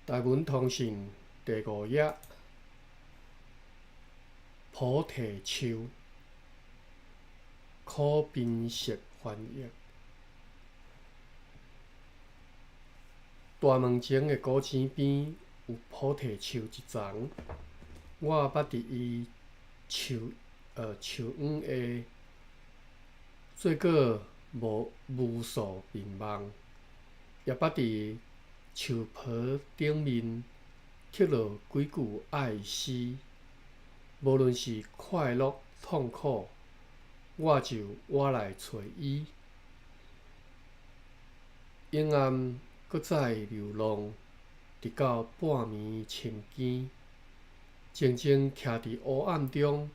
台文通信第五页，菩提树，可辨识翻译。大门前的古井边有菩提树一丛，我捌伫伊树树荫下做过无无数眠梦，也捌伫树皮顶面刻落几句爱诗。无论是快乐、痛苦，我就倚来揣伊。永暗阁再流浪，直到半暝深更，静静徛伫黑暗中，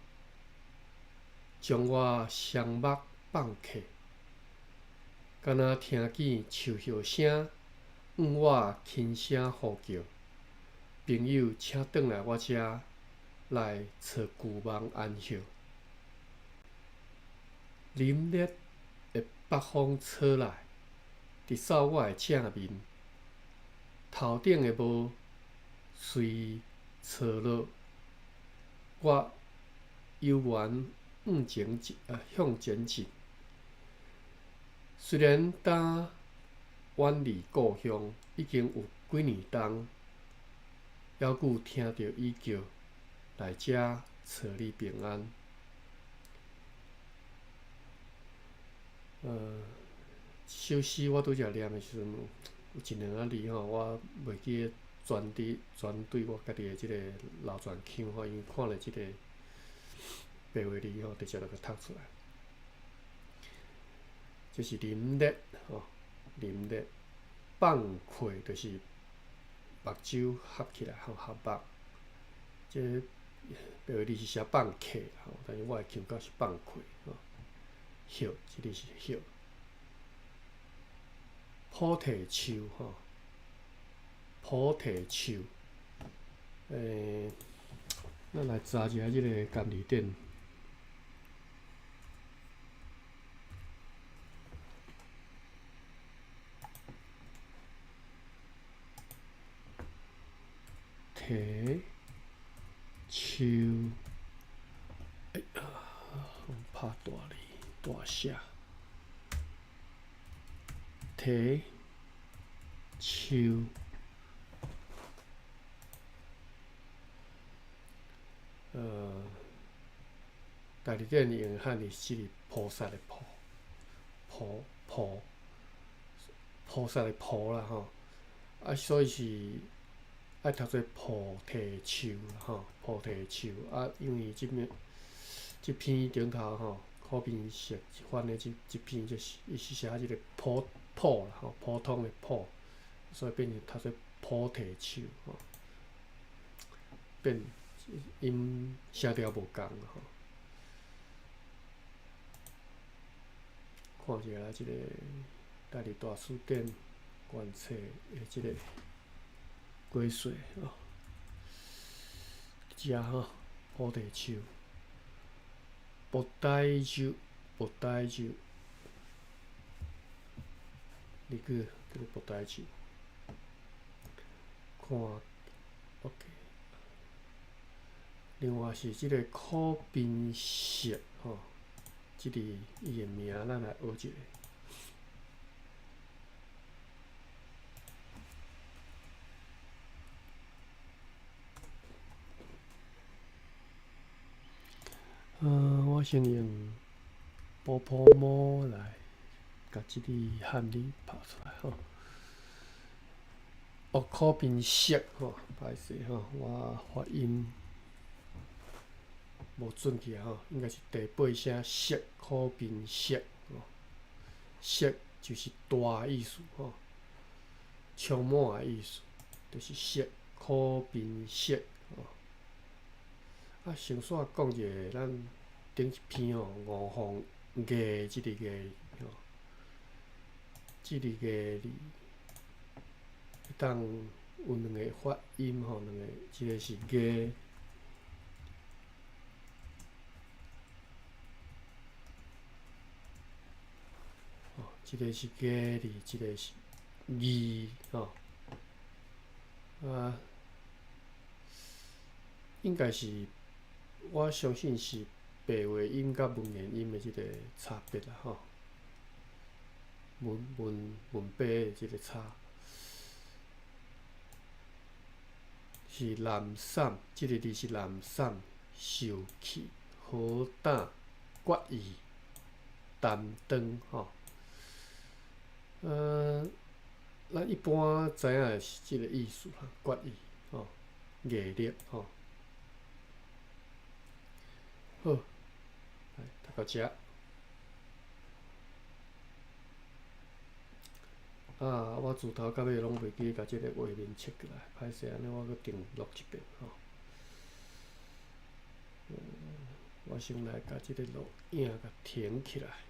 将我双目放开，敢若听见树叶声，向我轻声呼叫：朋友，请转来我遮来揣旧梦安歇。凛冽的北风吹来，直扫我的正面，头顶的雾随吹落，我犹原向前进。虽然担远离故乡已经有几年冬，犹阁听著伊叫来遮揣你平安。这首诗我拄才念的时阵，有一两个字吼，我袂记得全伫全对我家己的这个流传腔吼，因为看咧这个白话字吼，直接就共读出来。这是凛冽吼，凛冽放开就是目睭合起来吼，合目。这白话字是写放开吼，但是我的腔调是放开吼。叶，这个是叶。菩提树吼，菩提树。咱来查一下这个甘字典。提树，哎呀，拍大字大写。提树，大字典用的汉字是菩萨的菩，菩菩菩萨的菩啦吼，啊，所以是爱读做菩提树吼，菩提树啊，因为这面这篇顶头吼，可辨识翻的这这篇就是伊是写这个普普啦吼，普通的普，所以变成读做菩提树吼，变音声调无仝吼。看一下这个台字大辞典原册的这个解说吼，遮吼菩提树，菩提树，菩提树，你去叫做菩提树，看，OK。另外是这个可辨识吼，这个伊的名，咱来学一下。我先用波波摸来共这个汉字拍出来吼。哦，可辨识吼，歹势吼，我发音无准去吼，应该是第八声识，可辨识吼，识就是大意思吼，充满的意思，就是识，可辨识吼。啊，先煞讲一下，咱顶一篇吼，五方艺这个艺吼，这个艺字，当有两个发音吼，两个，一个是艺，吼，一个是艺字，一个是字吼。啊，應該是我相信是白話音佮文言音的這个差別啦吼。文文文白的這个差，是濫散，這个字是濫散、受氣、好膽、決意、擔當吼。咱一般知影的是這个意思啦，決意吼，毅力吼。好，來讀到遮。啊，我自頭到尾攏袂記共這个畫面切過來，歹勢按呢，我閣重錄一遍吼。我先來共這个錄影共停起來。